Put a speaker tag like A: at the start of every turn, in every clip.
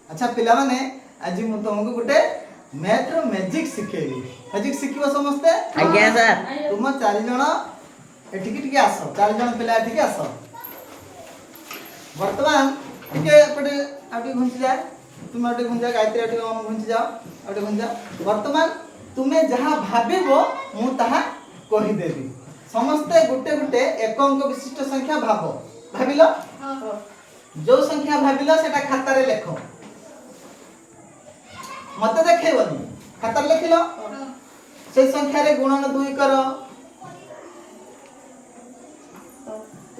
A: ଆଚ୍ଛା ପିଲାମାନେ, ଆଜି ମୁଁ ତମକୁ ଗୋଟେ ମ୍ୟାଥର ମ୍ୟାଜିକ୍ ଶିଖେଇବି। ମ୍ୟାଜିକ୍ ଶିଖିବ ସମସ୍ତେ?
B: ଆଜ୍ଞା ସାର୍।
A: ତୁମ ଚାରି ଜଣ ଏଠିକି ଟିକେ ଆସ। ଚାରି ଜଣ ପିଲା ଏଠିକି ଆସ। ବର୍ତ୍ତମାନ ଟିକେ ଏପଟେ ଆଉ ଟିକେ ଘୁଞ୍ଚି ଯା। ତୁମେ ଆଉ ଟିକେ ଘୁଞ୍ଚି ଯାଅ। ଗାୟତ୍ରୀ, ଆଉ ଟିକେ ଘୁଞ୍ଚି ଯାଅ, ଆଉ ଟିକେ ଘୁଞ୍ଚି ଯାଅ। ବର୍ତ୍ତମାନ ତୁମେ ଯାହା ଭାବିବ, ମୁଁ ତାହା କହିଦେବି। ସମସ୍ତେ ଗୋଟେ ଗୋଟେ ଏକ ଅଙ୍କ ବିଶିଷ୍ଟ ସଂଖ୍ୟା ଭାବ। ଭାବିଲ? ଯୋଉ ସଂଖ୍ୟା ଭାବିଲ, ସେଟା ଖାତାରେ ଲେଖ। ମତେ ଦେଖେଇବନି। ଖାତାରେ ଲେଖିଲ? ସେଇ ସଂଖ୍ୟାରେ ଗୁଣନ 2 କର।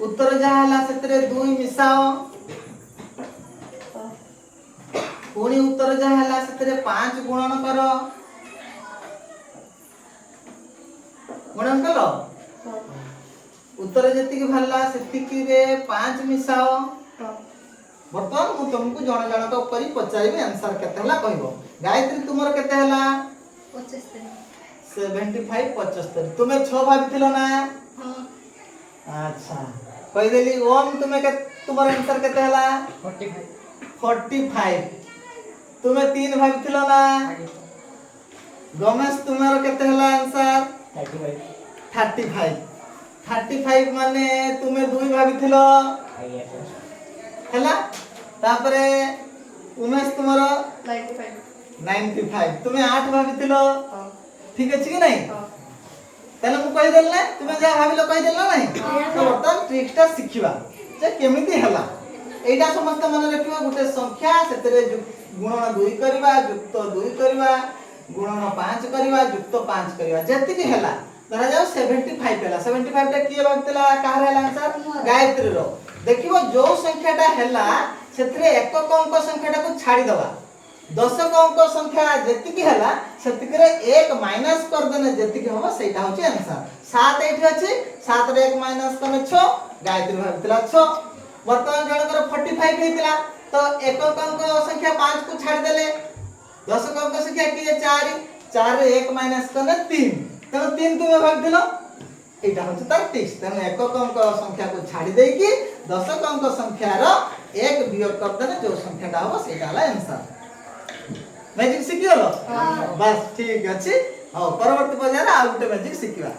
A: ଉତ୍ତର ଯାହା ହେଲା, ସେଥିରେ 2 ମିଶାଅ। ପୁଣି ଉତ୍ତର ଯାହା ହେଲା, ସେଥିରେ 5 ଗୁଣନ କର। ଗୁଣନ କଲ? ଉତ୍ତର ଯେତିକି ବାହାରିଲା, ସେତିକିରେ 5 ମିଶାଅ। ବର୍ତ୍ତମାନ ମୁଁ ତମକୁ ଜଣ ଜଣକ କରି ପଚାରିବି, ଆନ୍ସର କେତେ ହେଲା କହିବ। ଗାୟତ୍ରୀ, ତୁମର କେତେ ହେଲା?
C: 75।
A: 75, 75। ତୁମେ 6 ଭାବିଥିଲ ନା?
C: ହଁ।
A: ଆଚ୍ଛା, କହିଦେଲି। ଓମ୍, ତୁମେ ତୁମର ଆନ୍ସର କେତେ ହେଲା?
B: 45।
A: 45। ତୁମେ 3 ଭାବିଥିଲ ନା? ଗଣେଶ, ତୁମର କେତେ ହେଲା ଆନ୍ସର?
B: 35।
A: 35। 35 ମାନେ ତୁମେ 2 ଭାବିଥିଲ?
B: ଆଜ୍ଞା ସାର୍।
A: ହେଲା। ତାପରେ ଉମେଶ, ତୁମର?
C: 95।
A: 95। ତୁମେ 8 ଭାବିଥିଲ?
C: ହଁ।
A: ଠିକ ଅଛି କି ନାଇଁ?
C: ହଁ।
A: ତାହେଲେ ମୁଁ କହିଦେଲି ନା? ତୁମେ ଯାହା ଭାବିଲ କହିଦେଲ ନା ନାଇଁ? ତ ବର୍ତ୍ତମାନ ଟ୍ରିକ୍ସଟା ଶିଖିବା ଯେ କେମିତି ହେଲା। ଏଇଟା ସମସ୍ତେ ମନେ ରଖିବ। ଗୋଟେ ସଂଖ୍ୟା, ସେଥିରେ ଗୁଣନ 2 କରିବା, ଯୁକ୍ତ 2 କରିବା, ଗୁଣନ 5 କରିବା, ଯୁକ୍ତ 5 କରିବା। ଯେତିକି ହେଲା, ଧରାଯାଉ 75 ହେଲା। 75ଟା କିଏ ଭାବିଥିଲା? କାହାର ହେଲା ଆନ୍ସର? ଗାୟତ୍ରୀର। ଦେଖିବ, ଯୋଉ ସଂଖ୍ୟାଟା ହେଲା, ସେଥିରେ ଏକକ ଅଙ୍କ ସଂଖ୍ୟାଟାକୁ ଛାଡ଼ିଦବା। ଦଶକ ଅଙ୍କ ସଂଖ୍ୟା ଯେତିକି ହେଲା, ସେତିକିରେ 1 ମାଇନସ୍ କରିଦେଲେ ଯେତିକି ହବ, ସେଇଟା ହଉଛି ଆନ୍ସର। 7 ଏଇଠି ଅଛି। 7ରେ 1 ମାଇନସ୍ କଲେ 6। ଗାୟତ୍ରୀ ଭାବିଥିଲା 6। ବର୍ତ୍ତମାନ ଜଣଙ୍କର 45 ହେଇଥିଲା, ତ ଏକକ ଅଙ୍କ ସଂଖ୍ୟା 5କୁ ଛାଡ଼ିଦେଲେ। ଦଶକ ଅଙ୍କ ସଂଖ୍ୟା କିଏ? 4। 4ରେ 1 ମାଇନସ୍ କଲେ 3। ତେଣୁ 3 ତୁମେ ଭାବିଥିଲ। ଏଇଟା ହଉଛି ତାର ଟିପ୍ସ। ତେଣୁ ଏକକ ଅଙ୍କ ସଂଖ୍ୟାକୁ ଛାଡ଼ି ଦେଇକି ଦଶକ ଅଙ୍କ ସଂଖ୍ୟାର 1 ବିୟୋଗ କରିଦେଲେ ଯୋଉ ସଂଖ୍ୟାଟା ହବ, ସେଇଟା ହେଲା ଆନ୍ସର। ମ୍ୟାଜିକ୍ ଶିଖିଗଲ? ବାସ୍, ଠିକ ଅଛି। ହଉ, ପରବର୍ତ୍ତୀ ପର୍ଯ୍ୟାୟରେ ଆଉ ଗୋଟେ ମ୍ୟାଜିକ୍ ଶିଖିବା।